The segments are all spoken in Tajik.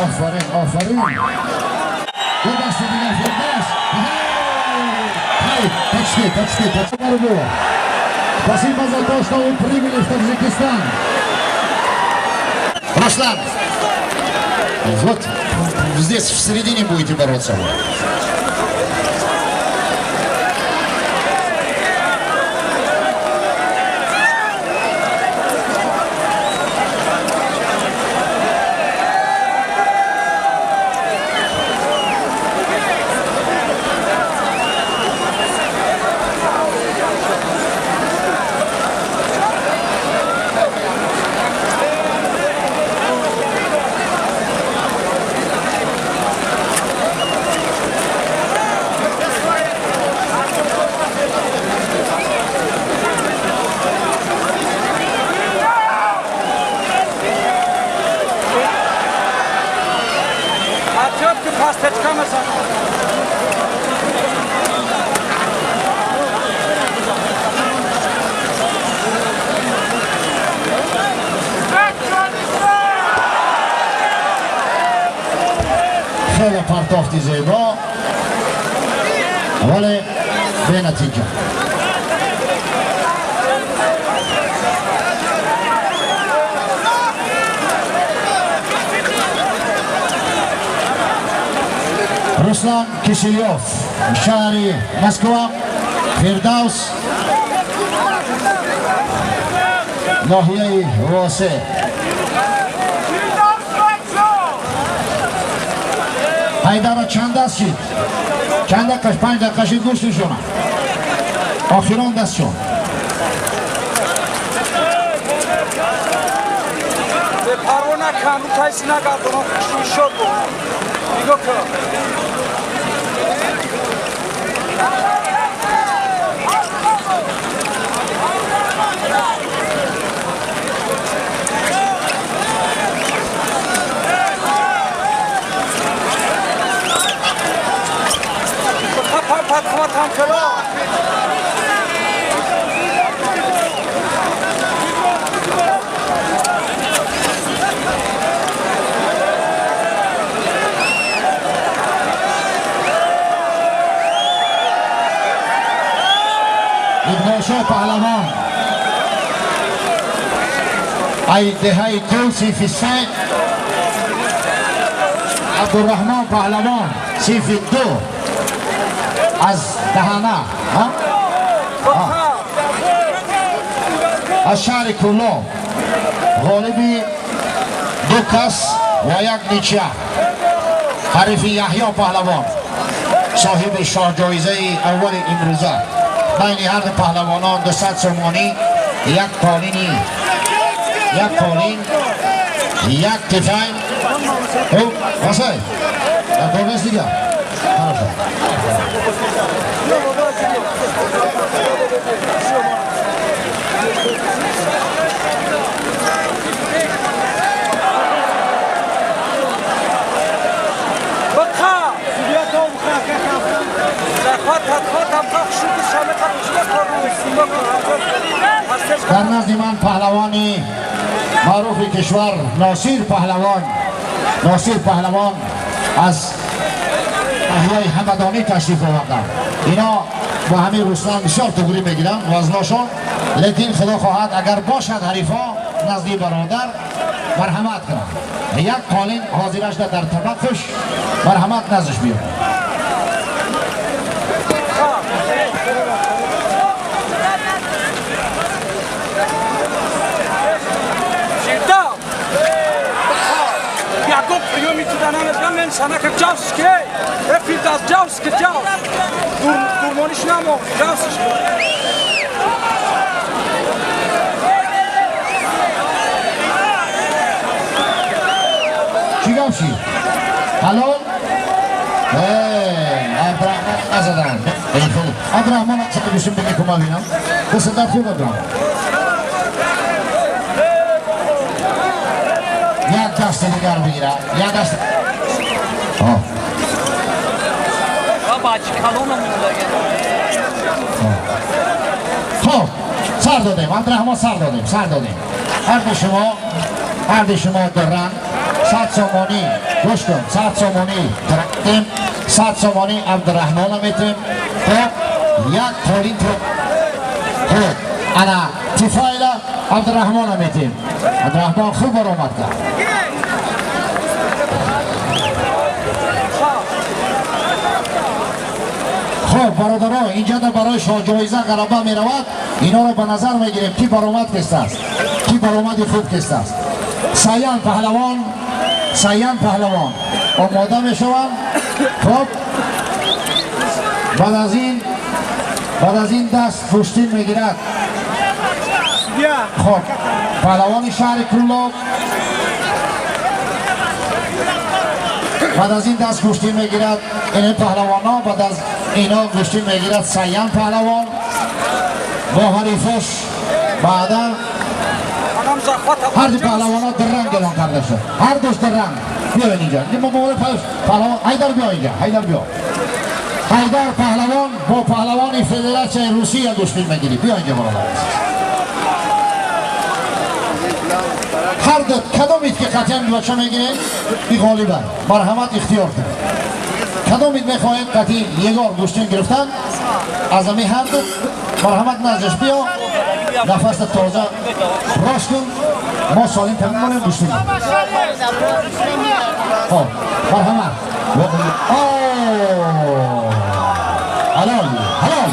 آفرین آفرین. دو دست دیگر فردوس. Почти, почти, почти борьбу. Спасибо за то, что вы прибыли в Таджикистан. Руслан, вот здесь в середине будете бороться. خیلی پرتاختی زیبا ولی به نتیجه. Руслан Киселев, шаҳри Москва, Фирдавс, ноҳияи Восе. Ҳайдара чанд даст шид? Чанд дақиқа? 5 дақиқа шид, гӯштишона. Охирон дастшон. Парвона кам, тайси нагардонам, хушрӯй шод буд. Нигоҳ кун. Иқболшоҳ паҳлавон ай деҳаи кул синфи 3, Абдурраҳмон паҳлавон синфи 2 аз даҳана, аз шаҳри Кӯлоб, ғолиби 2 кас ва 1 ничья, ҳарифи Яҳё паҳлавон, соҳиби шоҳҷоизаи аввали имрӯза. Байни ҳар ду паҳлавонон 200 сомонӣ, як қолини, як қолин, як тифанг. Васай, дар кор нест дигар. Хорошо. Дар назди ман паҳлавони маъруфи кишвар Носир паҳлавон, Носир паҳлавон аз ноҳияи Ҳамадонӣ ташриф оварданд. Ино бо ҳамин Руслан бисёр туғрӣ мегиранд вазношон, лекин худо хоҳад агар бошад ҳарифҳо назди бародар марҳамат кунанд. Як қолин ҳозирашда дар табақш, марҳамат наздиш биёр. Чӣ гап шид? Ҳалол? Абдурахмон назадан. Абдурахмон гӯшим бигӣ кума бинам. Дастат хуб Абдурахмон. Як даст дигар бигирад. Як даст. Хоб, сар додем, Абдурахмон сар додем, сар додем. Ҳар ду шумо доранд 100 сомонӣ. گوش کن 100 سومانی ترکتیم 100 سومانی عبدالرحمن میتیم خب یک قولین تو خب انا تفایل عبدالرحمن میتیم عبدالرحمن خوب برآمد کرد خب برادرها اینجا در برای شاه جایزه غلبه می رود اینا رو به نظر میگیریم کی برآمد کست است کی برآمد خوب کست است سیان پهلوان سیان پهلوان آماده می شوند خب بعد از این دست کشتین میگیرد خب پهلوان شهر کولاب بعد از این دست کشتی میگیرد این پهلوان ها بعد از اینا گوشتی میگیرد سیان پهلوان با حریفش بعدا هر دو پهلوان ها در رنگ اعلان کرده شد هر دوش در رنگ بیا اینجا پهلوان حیدر بیا اینجا حیدر بیا حیدر پهلوان با پهلوان فدراسیون روسیه گوشتی میگیری بیا اینجا برادر هر دو کدامید که قطعا بچه میگیرید این غالبه مرحمت اختیار کنید کدامید میخواهید قطعی یگار گوشتین گرفتن از امی هر دو مرحمت نزدش بیا نفس تازه راست کن ما سالم تمام گوشتین خب مرحمت حلال حلال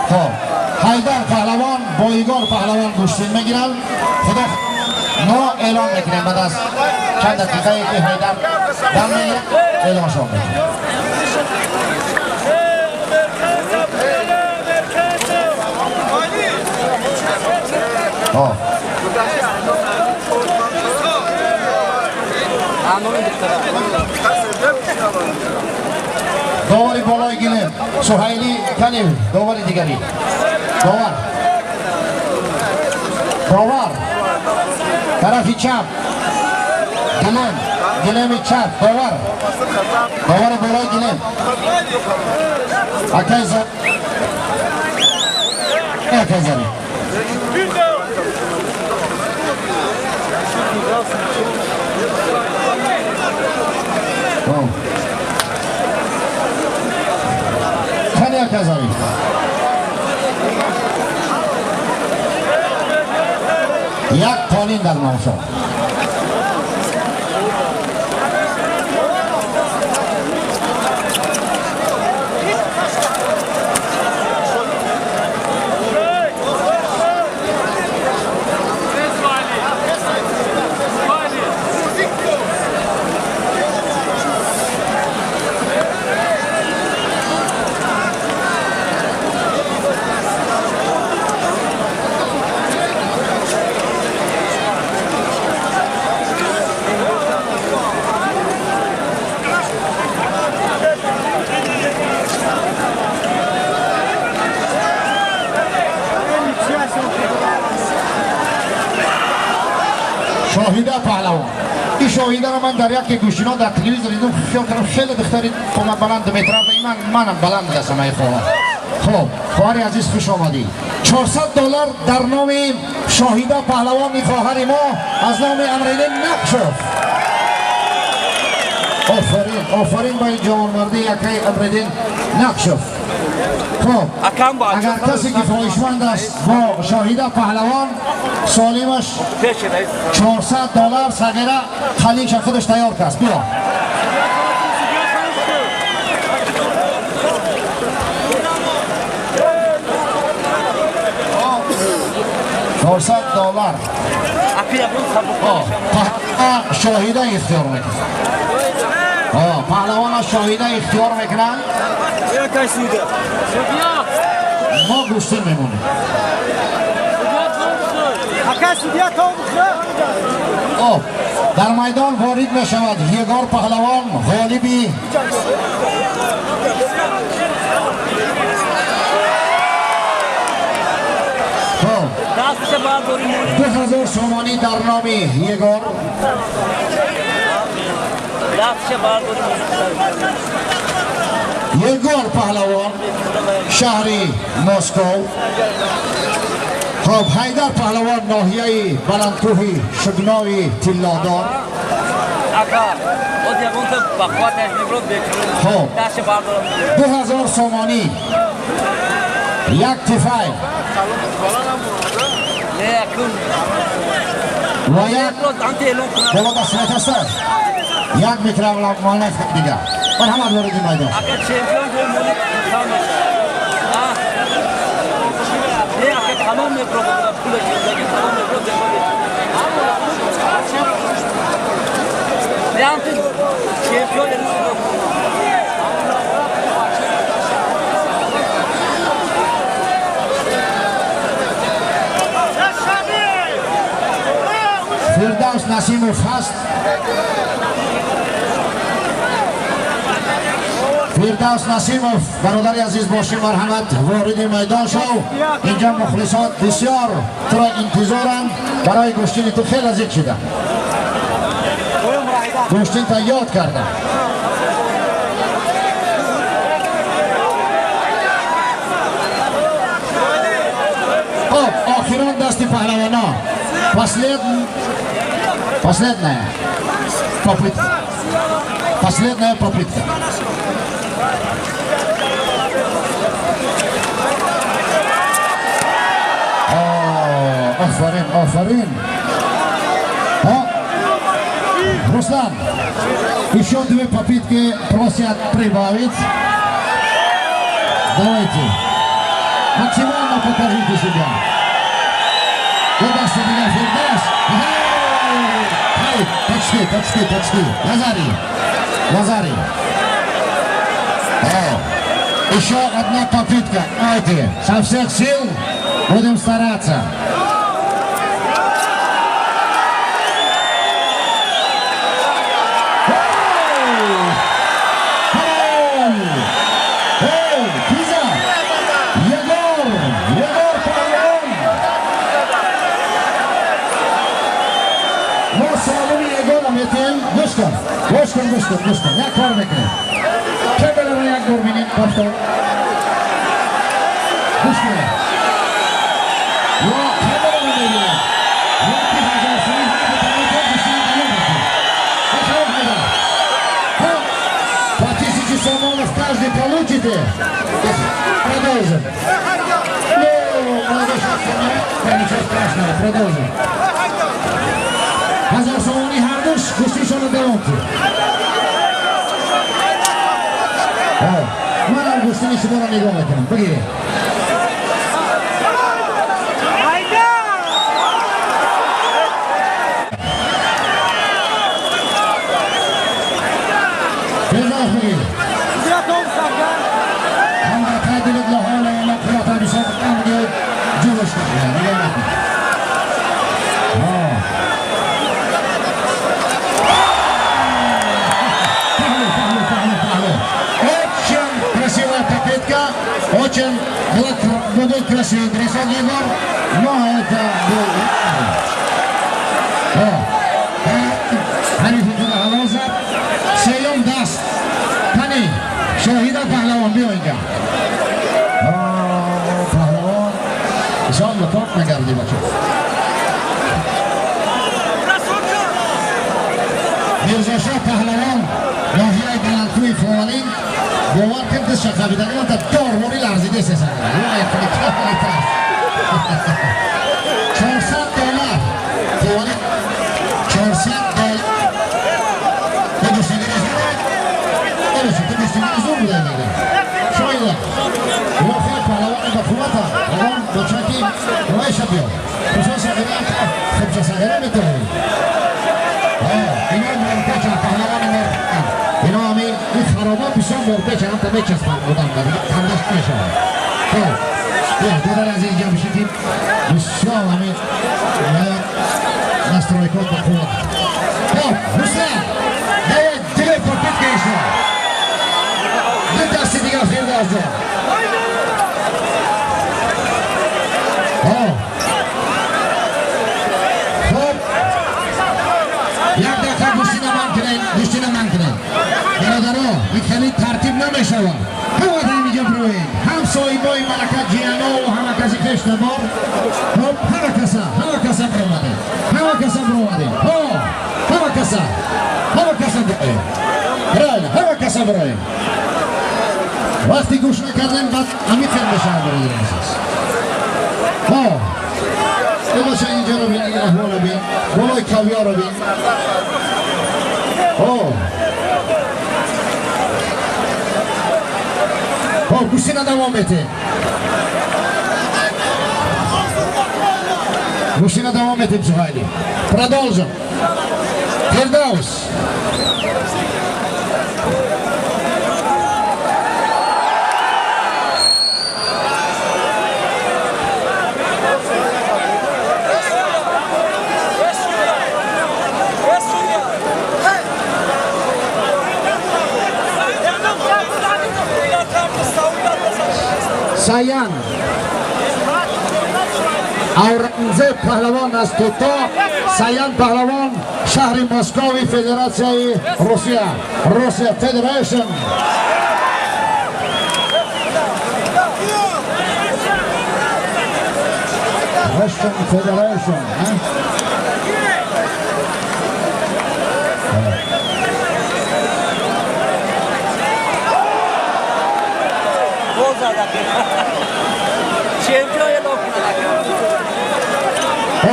خب حیدر پهلوان با ایگار پهلوان گوشتین میگیرن خدا ما اعلام میکنیم بعد از چند دقیقه که حیدر دم میگیره اعلام شما میکنیم داوری بالای گلیم سهیلی کنیم داوری دیگری داور داور طرفی چپ گلیم گلیم چپ داور داور بالای گلیم اکای زری کنی اکای زری یک پالین در نام شد شاهیده پهلوان این شاهیده رو من در یک گوشینا در تلویزیون دیدم خیال کردم خیلی دختری قامت بلند میتره و این منم بلند هستم ای خواهر خب خواهر عزیز خوش آمدی $400 در نام شاهیده پهلوان خواهر ما از نام امرالدین نقشف آفرین آفرین با این جوانمردی یکی امرالدین نقشف خب اگر کسی که خواهشمند است با شاهیده پهلوان سالمش $400 صغیره خلیش خودش تیار کرد بیا $400 شاهیده اختیار میکنه پهلوان شاهیده اختیار میکنن ما گوشتین میمونیم در میدان وارد می شود یگار پهلوان غالبی 2000 سومانی در نام یگار یگار پهلوان شهری مسکو Хоб, Ҳайдар Паҳлавон, ноҳияи Баландкӯҳи Шугнои Тиллодор. Ака, боз ягонта ба қувваташ мебурод. Хоб. Дашти бардорам. 2000 сомонӣ, як тифай Не, акун ва як анти эълон кунам. Боло дастмат аст, як микромолнов дига. Марҳамат, вориди майдон. Ака, чемпион ҷои моли кам мешавад. Не, ака, калон мебурод, пулаш калон мебурод. Не, анти чемпион эълон. Фирдавс Насимов ҳаст. Фирдавс Насимов, бародари азиз бошӣ, марҳамат, вориди майдон шав. Инҷа мухлисот бисёр туро интизоранд барои гӯштини ту. Хеле зиқ шида, гӯштинта ёд карда. Хоб, охирон дасти паҳлавона. Последняя попытка. Последняя попытка. О, офарин, офарин. О, Руслан, еще две попытки просят прибавить. Давайте. Максимально покажите себя. Куда меня Фирдавс? Почти, почти, почти. Вазари. Вазари. О, еще одна попытка. Давайте. Со всех сил будем стараться. Эй, Киза! Егор! Егор Павлон! Мо саломи Егора метиҳем. Гӯш кун, гӯш кун, гӯш кун, гӯш кун. Як кор мекунем. Камераро як бор бинем, повтор. Гӯш кунед. Ё камераро мебинем. Ё ки 1000 сомон ҳар ду гӯштини давом мекунем. Бачаҳо, Ҳайдар. По 1000 сомонов каждый получите. Продолжим. Ну, молодежь, ничего страшного, продолжим. 1000 сомонӣ ҳардуш гӯштишонро давом кун. Манам гӯштини шуморо нигоҳ мекунам. Бигиред. Фирдавс, бигир. Ҳам дар қайдилит ла ҳавла ва ла қуввата бисёр ҷӯш нигоҳ накун. Паҳлу, паҳлу, паҳлу, паҳлу. Очень красивая попытка, очень был красивый бросок, Егор, но это был. Ҳарифи худа ҳаво зад. Сеюм даст. Кани, Шоҳида Паҳлавон, биё инҷа. Паҳлавон, бисёр лутоф мегардӣ, бача. Мирзошоҳ Паҳлавон, ноҳияи Баландкӯи Ховалин. Бовар кун, дастша қабидаги та дорвори ларзиде сесана. 400 доллар. Ховалин 400 доллар. Гӯштигири зур буда мега. Шоҳида. Ино хеле паҳлавони ба қуввата. Ягон бочаки вайша биё. Хусусан сағира, хубча сағира метавонӣ. Ино морпеча, паҳлавони мор. Ино ҳамин ин хароба бисёр морпеча, ҳамта мечаспанд одам, дига тандаш мешавад. Хоб. Биё, додари азиз, ҷамшиди бисёр ҳамин настройка ба қувват. Хоб, Руслан, давай две попытки еще. Ду дасти дигар, Фирдавс ҷон. Хоб, як дақиқа гӯштина ман кунед, гӯштина ман кунед. Бародаро, ин хеле тартиб намешавад. Бояд ҳаминҷо бироед. Ҳам соҳибои малака, ҷиянову ҳама каси хеш. Бор хоп, ҳама каса, ҳама каса биромадем, ҳама каса биромадем. Ҳама каса, ҳама каса бироем. Правильно, ҳама каса бироем. Вақте гӯш накардем, баъд ҳамин хел мешавад, бародари азиз. Бача, инҷаро бин, ин аҳволро бин, болои кавиёро бин. Хоб, гӯштина давом метем, гӯштина давом метем. Суҳайли, продолжим. Фирдавс. Саян Аурангзеб паҳлавон аз Туто, Саян паҳлавон, шаҳри Москови, Федератсияи Русия, Russia Federation. Russian Federation.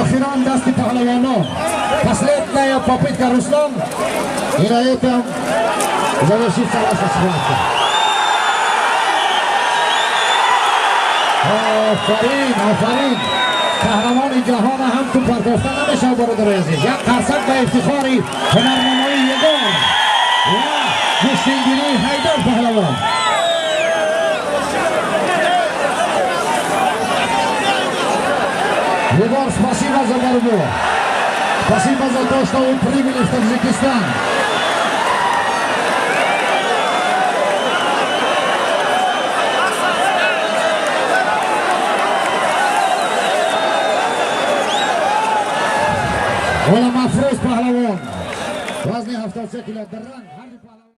Охирон дасти паҳлавонон. Последняя попытка, Руслан. И на этом завершится наша схватка. Офарин, офарин! Қаҳрамони ҷаҳона ҳам ту партофта намешавад, бародари азиз. Як қарсак ба ифтихори ҳунарнамоии ягон ва гӯштингирии Ҳайдар паҳлавон. Егор, спасибо за борьбу. Спасибо за то, что вы прибыли в Таджикистан. Ғулам Афрӯз паҳлавон. Вазни 73 кило дар ранг.